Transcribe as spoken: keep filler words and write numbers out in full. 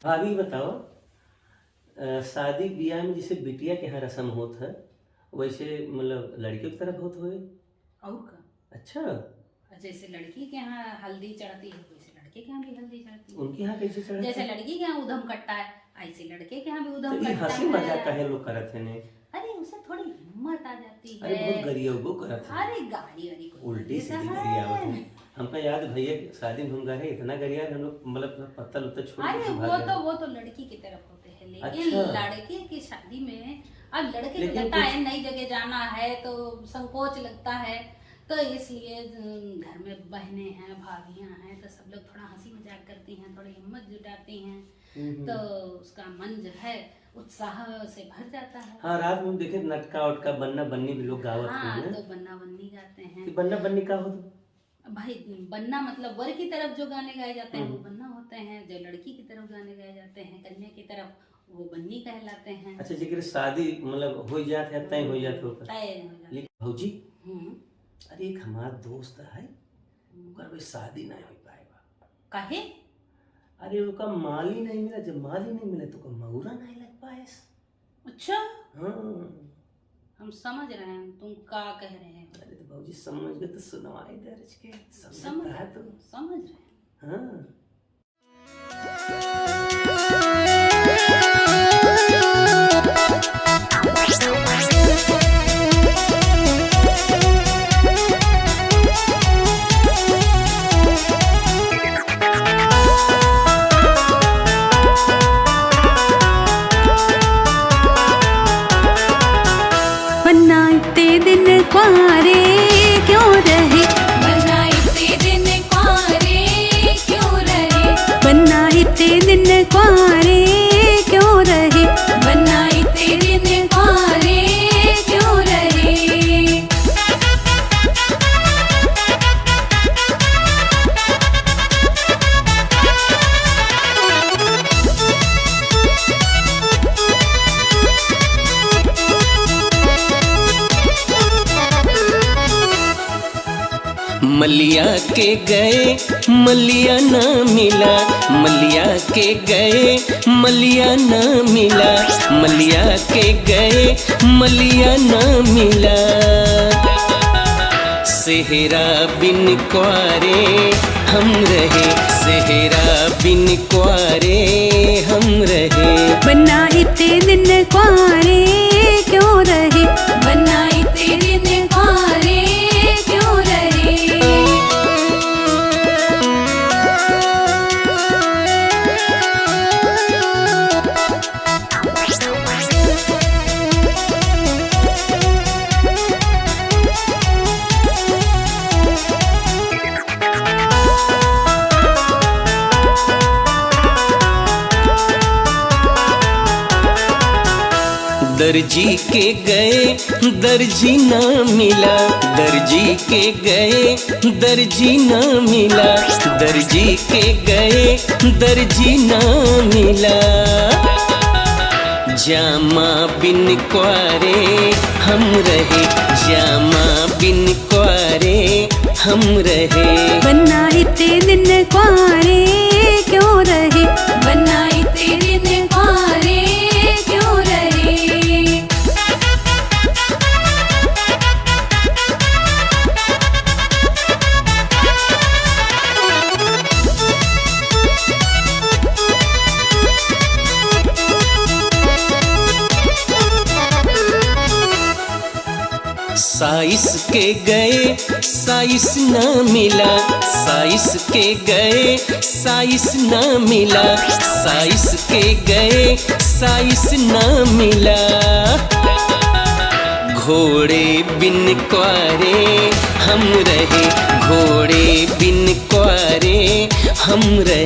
भाभी बताओ, अ, शादी ब्याह में जैसे बिटिया के यहाँ रस्म होत है, वैसे मतलब लड़कियों की तरफ होत होए? और का? अच्छा। जैसे लड़की के यहाँ हल्दी चढ़ती है, वैसे लड़के के यहाँ भी हल्दी चढ़ती है। उनके यहाँ कैसे चढ़ती है? जैसे लड़की के यहाँ उधम कट्टा है, ऐसे लड़के के यहाँ भी उधम कट्टा है। तो ये हंसी मजाक काहे लोग करत हैं ने? अरे, उसे थोड़ी हिम्मत आ जाती है। अरे, बहुत गरियाउबो करत है। अरे, गाड़ी वाड़ी कोई उल्टी सीधी गरियावत है। हमका याद, भैया के शादी में हम गए हैं, इतना गरिया हम लोग, मतलब, पत्तल उत्तल छोड़ के भाग गए। अरे, वो तो, वो तो लड़की की तरफ होते हैं, लेकिन अच्छा। लड़के की शादी में, अब लड़के को लगता है, नई जगह जाना है, तो संकोच लगता है, तो इसलिए, उम, घर में बहनें हैं, भाभियां हैं, तो सब लोग थोड़ा हंसी मजाक करती हैं, थोड़ी हिम्मत जुटाती हैं, हम्म, हम्म। तो उसका मन जो है, उत्साह से भर जाता है। हाँ, रात में देखे नटका उटका, बन्ना बन्नी भी लोग गावत हैं, हाँ, ना? तो बन्ना बन्नी गाते हैं। कि बन्ना बन्नी का होता? भाई, बन्ना मतलब वर की तरफ जो गाने गाए जाते हैं, वो हम्म। बन्ना होते हैं, जो लड़की की तरफ गाने गाए जाते हैं, कन्या की तरफ, वो बन्नी कहलाते हैं। अच्छा, जेकर शादी मतलब हो जात है, तय हो जात है ओकर। तय हो जात है। लेकिन भौजी, हम्म। अरे, एक हमार दोस्त है, हम्म। ओकर भाई शादी नहीं हो पाए बा। काहे? अरे, ओका माली नहीं मिला, जब माली नहीं मिले तो ओका मौरा नहीं लग पाएस। अच्छा? हाँ। हम समझ रहे हैं तुम का कह रहे हो। अरे तो भौजी समझ गए तो सुनवाई दे रच के, समझ समझ रहा है तुम। समझ रहे हैं। हाँ। बन्ना इतने दिन कुंवारे क्यों रहे? बन्ना इतने दिन कुंवारे क्यों रहे? बन्ना इतने दिन कुंवारे क्यों रहे? बन्ना इतने दिन कुंवारे क्यों रहे? मलिया के गए, मलिया ना मिला, मलिया के गए, मलिया ना मिला, मलिया के गए, मलिया ना मिला। सेहरा बिन कुंवारे हम रहे, सेहरा बिन कुंवारे हम रहे। बन्ना इतने दिन कुंवारे क्यों रहे? बन्ना इतने दिन कुंवारे क्यों रहे? दर्जी के गए, दर्जी ना मिला, दर्जी के गए, दर्जी ना मिला, दर्जी के गए, दर्जी ना मिला। जामा बिन कुंवारे हम रहे, जामा बिन कुंवारे हम रहे। बन्ना इतने दिन कुंवारे क्यों रहे? बन्ना इतने दिन कुंवारे क्यों रहे? साइस के गए, साइस ना मिला, साइस के गए, साइस ना मिला, साइस के गए, साइस ना मिला। घोड़े बिन कुंवारे हम रहे, घोड़े बिन कुंवारे हम रहे।